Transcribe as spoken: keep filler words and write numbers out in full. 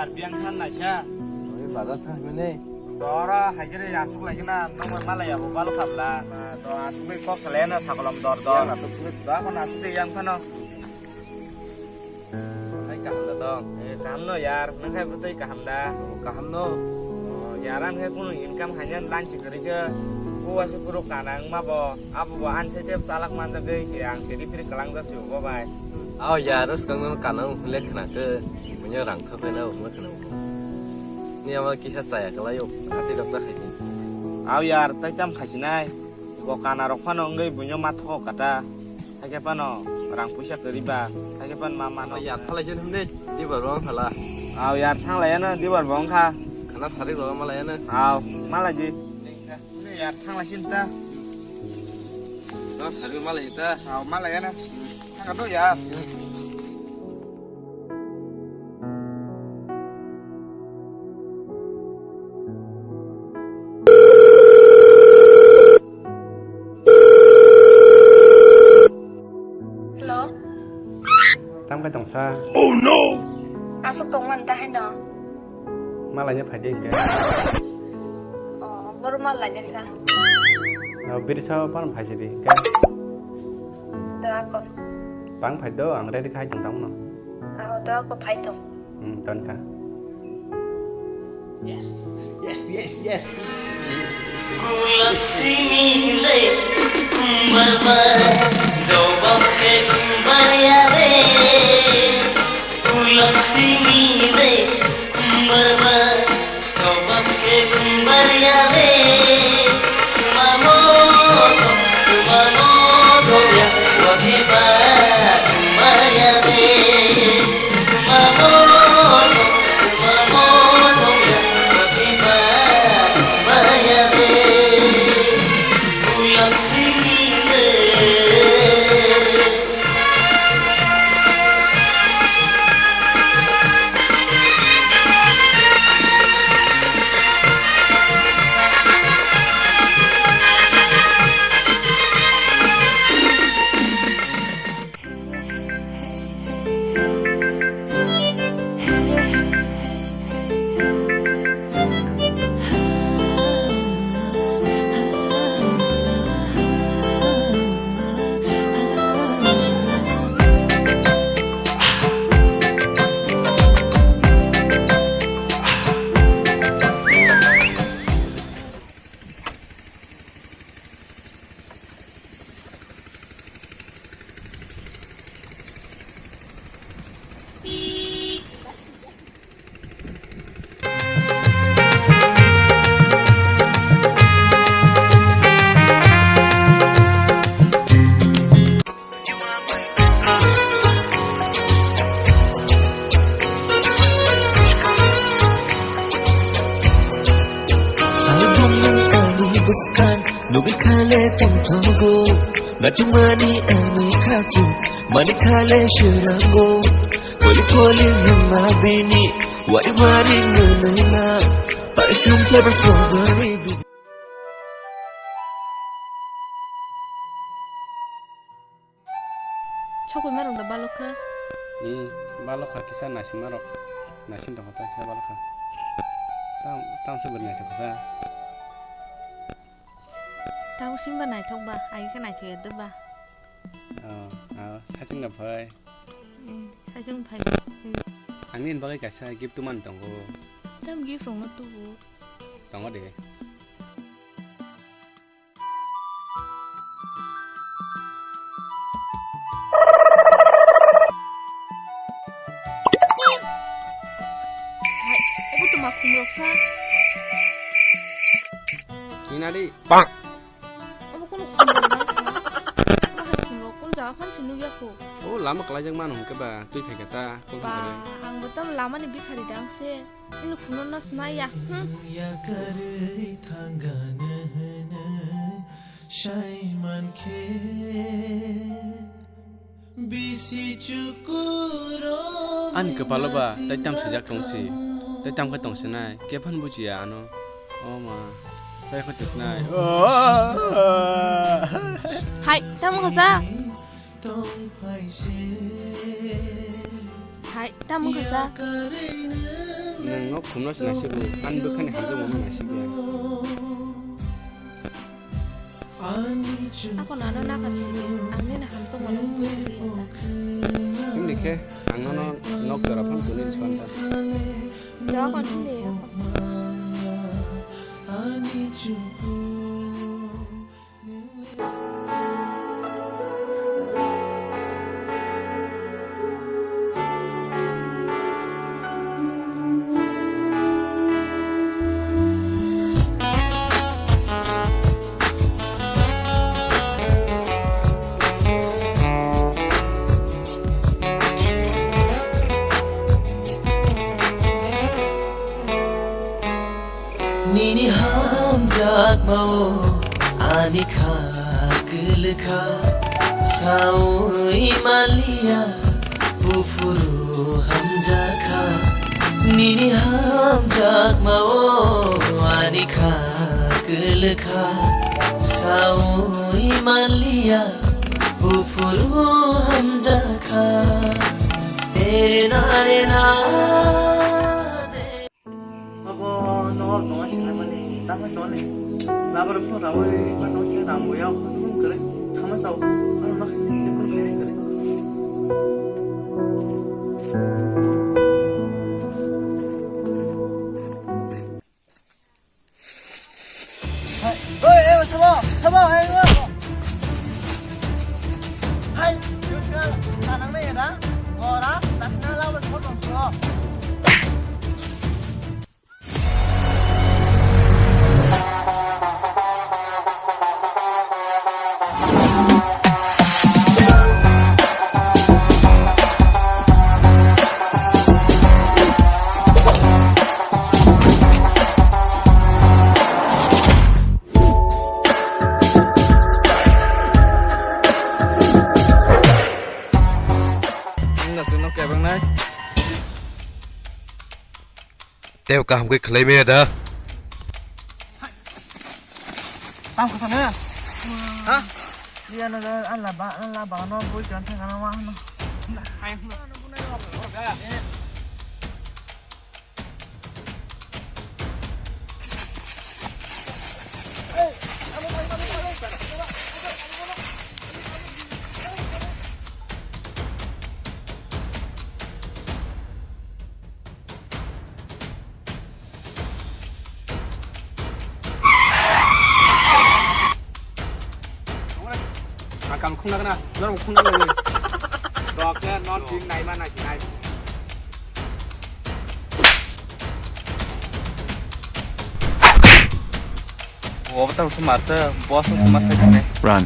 Ar biyang than naisa. Oi, bazar thang himne. Dora haikhe asuk lai khna, nokmai malai abo balo khabla. To asuk bai kok salai na sakolom dor dor. Biyang asuk sini. Da kon asuk de yang phano. Hai kaham da tong. Eh, kaham no yar, nang khai bwtwi kaham da. Oh, kaham no. Oh, yar ang khai kunu income hanya lunch kwrwi khe. Ko asuk kuro kanang ma bo, abo bo an se tep salak man jagwi se ang se ripri kalang jak se bo bai. Aw yar, swkang no kanang hwnle khna khe. Bunya rang thok lai na hwnle khna. Ni ama kisa chaya kwlai o, ati rok ta khai. Aw yar, tai tam khai sinai. Bo kana rok phano wngwi buino ma thok kata. Haikhe phano rang puisa kwrwi ba, haikhe phano ma mano. Yar thalai se himne, dibar bo wngkha la. Aw yar thanglai ano, dibar bo wngkha. Khana sari rok malai ano. Aw, malai di. Yar thanglai sin ta. No sari malai ta. Aw, malai ano. Thangka do yar. Hello. Tam kai tong sa? Aswk tong man ta hai no? Malai ne phai de hingke. Oh, bor malai ne sa. Oh, biri sa pan phai siri hingke. Da kon. Pang phai do, ang ready khai tong tang no. Aho to ako phai tong. Hmm, ton kha. Yes, yes, yes, yes. Gulap simi le, kumbar ba, jawab ke kumbar ya re. Gulap simi le, kumbar ba, Salbumung ani bwskang nugwi khale tongthogo. Nachumani ani khachu mani khale swirango. Poli poli nungma bini wari wari ngununa. Perfume flavor strawberry bini. Sokoi marok da balok kha? Hmm, balok kha kisa naising marok. Naising tongkha ta kisa balok kha. Tam, tam se bwrwi naithok kha. Tamo singba naithok ba, agi khe naithok ya de ba. Oh, oh, saichung da phai. Hmm, saichung phai. Hmm. Angni bagwi kaisa gift tumani tongo. Tam gift rokno tubu. Tongo de. Hai, obo to ma khumrok sa. Hinadi. Bang. Obo kono khumrok da kha. Bahai khumrok kun jaga phan si nukya kho. O lama kwlaijak mano hwnkhe ba twi phaikha ta. Ba, ang bo tamo lama ni bikhari dang se. Ini kuno nas naya. Hmm. Yakarwi thangano hwnwi sai mankhe bisi chukuro. Ani kwpalo ba tei tam swijak tong si, tei tam khe tong sinai, khe phan bujiya ano. O ma, tei khe tong sinai. Hai, tamo kha sa? Hai, tamo kha sa? Nwng nok khumno se naisigo, ani bwkhani hamjakmano naisigo. Ako nano nakar sidi, ang nini hamjakmano buji ta. Himni khe ang nono nok jora phano tuni rwsong ta. Doa kon himni. Nini hamjakmao ani kha kwlwkha, saui manliya buphuru hamjakha. Nini hamjakmao ani kha kwlwkha, saui manliya buphuru hamjakha. Ere na re na. Abo nogo tongo sinamani, tamo toni. Labar phone rawi, ma tong khe ram boya, phone phone kare, thama sao, ano na khaide, phone khaide kare. Hai, oi, eh, sabo, sabo, hai, oi. Hai, yuska, tanang na ya da? Ora, tanang na lawa, phone tong so. Wngna chwngno kebeng nai. Tei kaham khe khlai maya da. Tang kho sana. Ha? Iya na, an la ba, an la ba no bui kan thang kana wa no. Ang kang khung nagana, norok khung nagana. Dok khe non tin nai ma nai nai. Obo tang se mate, boss se mas nai. Run.